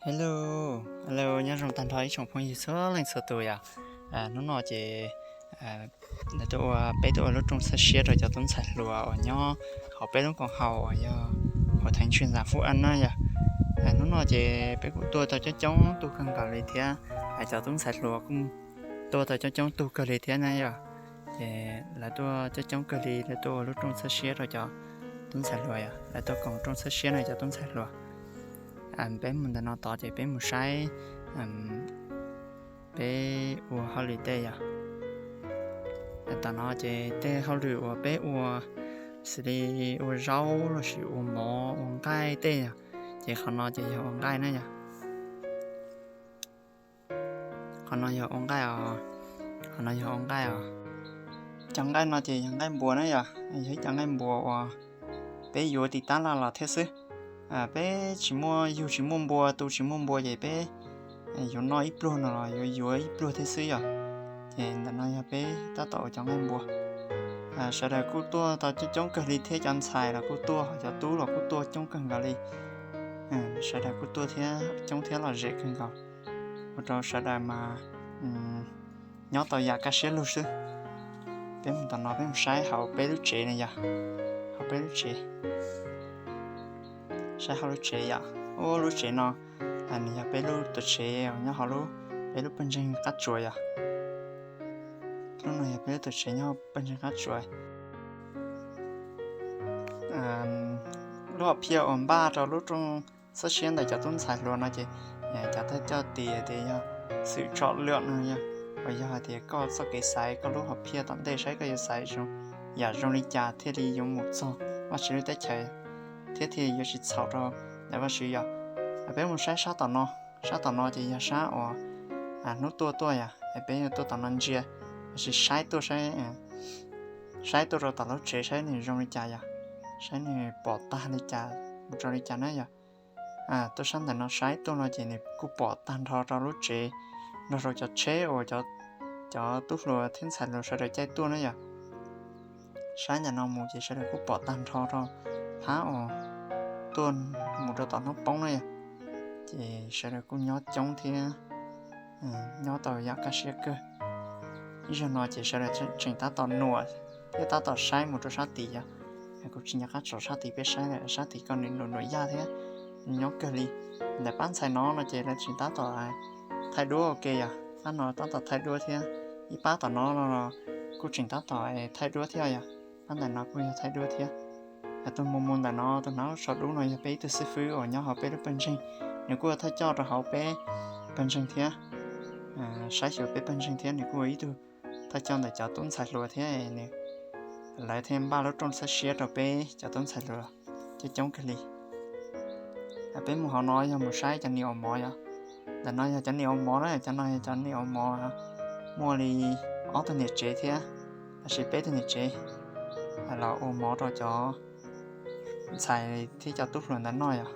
Hello, hello, nyob zoo tag nrho ib tsoom phooj ywg txhua leej txhua tus yom. Hnub no ces lawv tuaj ua, peb tuaj ua lub rooj txhawb siab rau cov tub ntxhais hluas uas nyob hauv peb lub koom haum uas yog hauv theej tshwj ntxam Fuj An na yom. Hnub no ces peb kuj tuaj tau coob coob tug kawg nkaus li thiab, cov tub ntxhais hluas kuj tuaj tau coob coob tug kawg li thiab na yom. Ces lawv tuaj coob coob kawg li, lawv tuaj ua lub rooj txhawb siab rau cov tub ntxhais hluas yom, lawv tuaj koom rooj txhawb siab no cov tub ntxhais hluas. Peb mus ntawm no tod ces peb mus saib peb ua hauj lwm tej yom. Tom no ces tej hauj lwm uas peb ua xws li ua zaub los sis ua mov ua nqaij tej yom, ces qhov no ces yog ua nqaij na yom. Qhov no yog ua nqaij os, qhov no yog ua nqaij os. Cov nqaij no ces yog nqaij npua na yom, yog ib cov nqaij npua uas peb yuav tiv tab laj los thiab xwb. Peb tsis muaj yug tsis muaj npua, tu tsis muaj npua ces peb yuav noj ib pluag no los yuav yuav ib pluag thiab xwb yom. Ces ntawm no yog peb tab tom ua cov nqaij npua. Sawv daws kuj tuaj tau coob coob kawg li thiab, cov ntxhais los kuj tuaj, cov tub los kuj tuaj coob kawg nkaus li. Sawv daws kuj tuaj thiab coob thiab lom zem kawg nkaus, ua rau sawv daws mas nyob tau yam kaj siab lug xwb. Peb mus tom no peb mus saib hauv peb lub tsev no yom, hauv peb lub tsev, saib hauv lub tsev yom. Ub, lub tsev no nws yog peb lub tuam tsev nyob hauv lub, peb lub pawg ntseeg qab tsuas yom. Lub no yog peb lub tuam tsev nyob pawg ntseeg qab tsuas. Lub hom phiaj uas npaj rau lub rooj txhawb siab ntawm cov tub ntxhais hluas no ces cov thawj coj tis tias yog xwm tsom lwm no yog, uas yog hais tias koj txoj kev xaiv, koj lub hom phiaj tom ntej saib koj yuav xaiv zoo, yam zoo li cas thiaj li yuav mus txog Vajtswv lub teb chaws thiab thiaj yuav tsis txhaum rau ntawm Vajtswv yom. Peb mus saib sab tom no, sab tom no ces yog sab uas hnub tuaj tuaj yom, peb yuav tuaj tom no ntsia, los sis saib tuaj saib, saib tuaj rau tom lub tsev saib nws zoo li cas yom, saib nws pom tag li cas mus rau li cas na yom. Tuaj sab ntawm no saib tuaj no ces nws kuj pom tag nrho rau lub tsev nrog rau cov tsheb uas cov tub hluas thiab ntxhais hluas sawv daws caij tuaj na yom. Saib ntawm no mus ces sawv daws kuj pom tag nrho rau phab uas tuaj mus rau tom hnub poob na yom. Ces sawv daws kuj nyob coob thiab nyob tau yam kaj siab kawg. Ib zaug no ces sawv daws tseem tab tom nuam thiab tab tom saib mus rau sab tid yom. Kuv tsis nco qab tsom sab tid peb saib lawm, sab tid ko nws nuam nuam yaj thiab nyob kawg li. Ntawm pab ntxhais no no ces lawv tseem tab tom thaij duab ua ke yom, pab no tab tom thaij duab thiab. Ib pab tom no los kuj tseem tab tom thaij duab thiab yom, pab ntawm no kuj yog thaij duab thiab. Tus mus mus ntawm no tus hnav lub tsho dub no yog peb ib tug xib fwb uas nyob hauv peb lub pawg ntseeg, nws kuj ua thawj coj rau hauv peb pawg ntseeg thiab, saib xyuas peb pawg ntseeg thiab nws kuj ua ib tug thawj coj ntawm cov tub ntxhais hluas thiab. Lawv thiaj npaj lub rooj txhawb siab rau peb cov tub ntxhais hluas coob coob kawg li. Peb mus hauv no yog mus saib cov niam ua mov yom. Ntawm no yog cov niam ua mov na, cov no yog cov niam ua mov, muaj li ob tug niam tsev thiab, los sis peb tug niam tsev los ua mov rau cov ntxhais thiab cov tub hluas ntawd noj yom.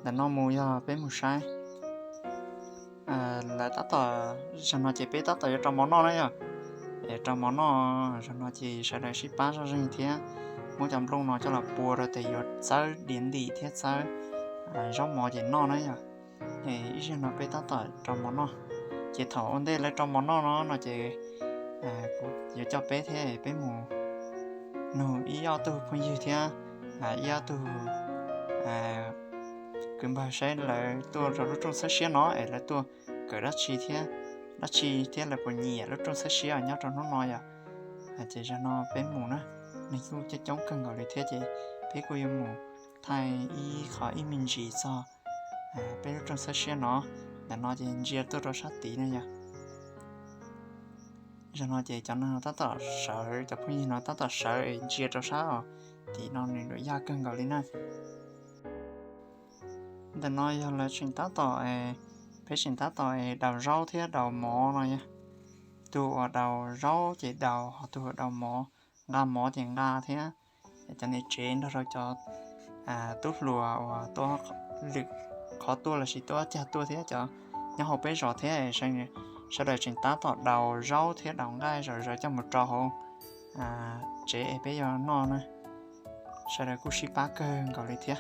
Ntawm no mus yog peb mus saib, lawv tab tom, zaum no ces peb tab tom yuav rau mov noj na yom. Rau mov noj, zaum no ces sawv daws sib pab zoj zeeg thiab muab cov nplooj no coj los pua rau tes yuav txawb diav ntim thiab txawb zaub mov ces noj na yom. Ib zaug no peb tab tom rau mov noj, ces thaum ua ntej lawv rau mov noj no no ces kuv yuav coj peb thiab peb mus nug ib ob tug phooj ywg thiab ib ob tug kwv npawg saib lawv tuaj rau lub rooj txhawb siab no es lawv tuaj kawm dab tsi thiab, dab tsi thiab lawv puas nyiam lub rooj txhawb siab nyob rau hnub no yom. Ces zaum no peb mus na, neeg kuj coob coob kawg nkaus li thiab ces peb kuj yuav mus thaij ib qho ib me ntsis txog peb lub rooj txhawb siab no. Ntawm no ces ntsia tuaj rau sab tid na yom. Zaum no ces cov no tab tom sawv, cov phooj ywg no tab tom sawv es ntsia rau sab os, tim no nws nuam yaj kawg nkaus li na. Ntawm no yog lawv tseem tab tom, peb tseem tab tom daus zaub thiab daus mov no yom. Tus uas daus zaub ces daus, ho tus uas daus mov, nqa mov ces nqa thiab. Cov niam tsev nrog rau cov tub hluas uas tuaj lwm qhov tuaj los sis tuaj cag tuaj thiab cov nyob hauv peb zos thiab, sawv daws tseem tab tom daus zaub thiab daus nqaij zom zaws coj mus rau hauv tsev es peb yuav noj na. Sawv daws kuj sib pab kawg nkaus li thiab.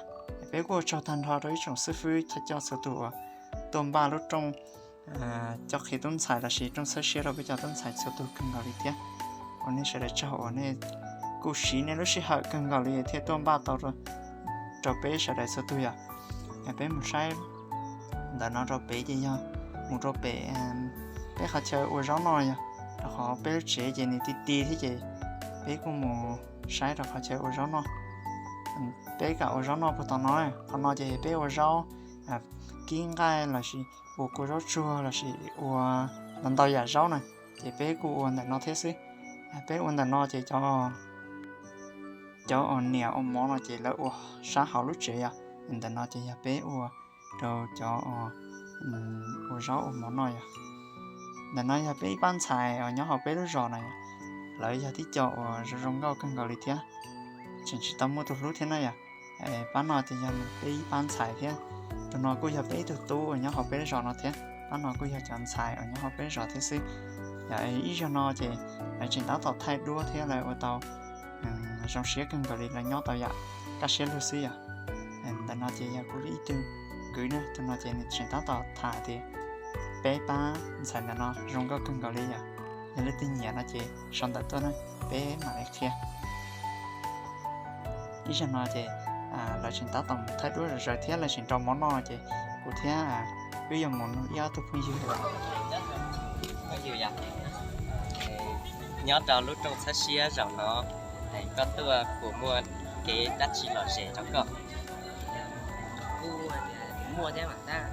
Peb kuj ua tsaug tag nrho rau ib tsoom xib fwb thawj coj txhua tus uas tuaj npaj lub rooj coj qhia tub ntxhais lossis rooj txhawb siab rau peb cov tub ntxhais txhua tus kawg nkaus li thiab. Ua nej sawv daws tsaug uas nej kuj siv nej lub sij hawm kawg nkaus li thiaj tuaj npaj tau rau peb sawv daws txhua tus yom. Peb mus saib ntawm no rau pem ces yog mus rau pem peb qhov chaw ua zaub noj yog, rau qhov peb lub tsev ces nws ti ti thiab ces peb kuj mus saib rau qhov chaw ua zaub noj. Peb kam ua zaub noj puag tom no, qhov no ces peb ua zaub kib nqaij lossis ua kua zaub tsuag lossis ua ntau ntau yam zaub na, ces peb kuj ua ntawm no thiab xwb. Peb ua ntawm no ces cov uas niam ua mov no ces lawv ua sab hauv lub tsev yom. Ntawm no ces yog peb ua rau cov ua zaub ua mov noj yom. Ntawm no yog peb ib pab ntxhais uas nyob hauv peb lub zos no yom. Lawv yog tib co uas zoo zoo nkauj kawg nkaus li thiab, tseem tsis tau muaj tus hlub thiab na yom. Pab no ces yog peb ib pab ntxhais thiab. Tus no kuj yog peb ib tug tub uas nyob hauv peb lub zos no thiab. Pab no kuj yog cov ntxhais uas nyob hauv peb lub zos thiab xwb. Yog ib zaug no ces lawv tseem tab tom thaij duab thiab lawv ua tau zoo siab kawg nkaus li, lawv nyob tau yam kaj siab lug xwb yom. Ntawm no ces yog kuv ib tug kwv na, tus no ces nws tseem tab tom tham tias peb pab ntxhais ntawm no zoo nkauj kawg nkaus li yom. Yog leej twg nyiam no ces sau ntawv tuaj na, peb mam li qhia. Ib zaug no ces lawv tseem tab tom mus thaij duab zom zaws thiab lawv tseem rau mov noj ces kuv thiab wb yuav mus nug ib ob tug phooj ywg. Phooj ywg, nyob rau lub rooj txhawb siab zaum no, koj tuaj puas muaj kev dab tsi lom zem rau koj? Kuj muaj thiab mas, tab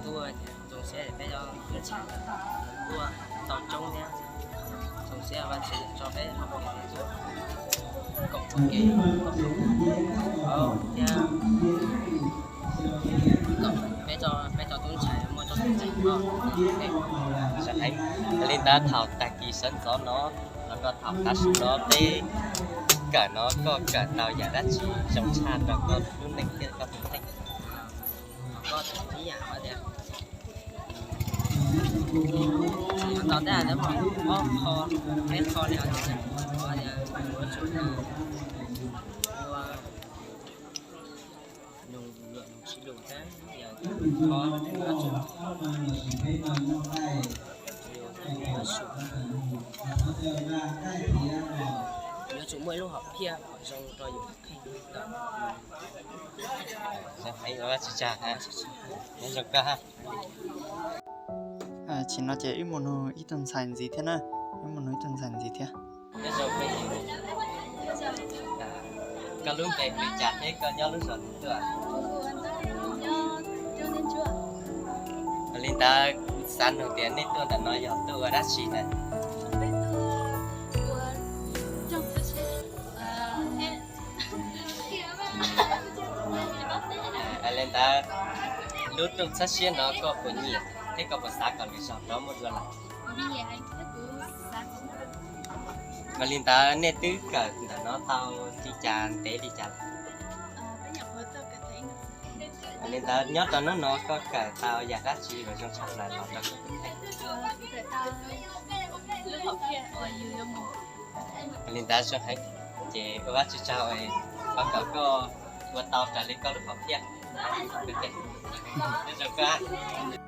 tuaj zoo siab peb cov tub ntxhais tuaj tau coob thiab, zoo siab Vajtswv tso peb koom ua ke thiab, peb cov tub ntxhais muaj txoj kev zoo heev. Li ntawd thaum tag kis sawv ntxov no los rau thaum tav su no peb kawm no koj kawm tau yam dab tsi zoo tshaj rau koj lub neej thiab koj tus kheej? Tau tej ob qho, peb qho li, ua, ua, nug luam nug sib lus thiab, yuav tsum muaj ib lub hom phiaj kom zoo rau yus kheej. Zoo heev, ua tsis tsag, nyob zoo koj. Tsis no ces wb mus nug ib tug ntxhais ntxiv thiab na, wb mus nug ib tug ntxhais ntxiv thiab. Koj lub npe hu li cas thiab koj nyob lub zos twg tuaj? Li ntawd xav nug tias nej tuaj ntawm no yog tuaj ua dab tsi na? Li ntawd lub rooj txhawb siab no koj puas nyiam thiab koj puas xav kom lwm zaus rov muaj dua lawm? Mas li ntawd nej twb kawm ntawm no tau li cas ntev li cas lawm? Li ntawd nyob rau hnub no koj kawm tau yam dab tsi uas zoo tshaj plaws los rau koj tus kheej? Li ntawd zoo heev, ces ua Vajtswv tsaug, thov kom koj ua tau raws li koj lub hom phiaj. Nyob zoo koj.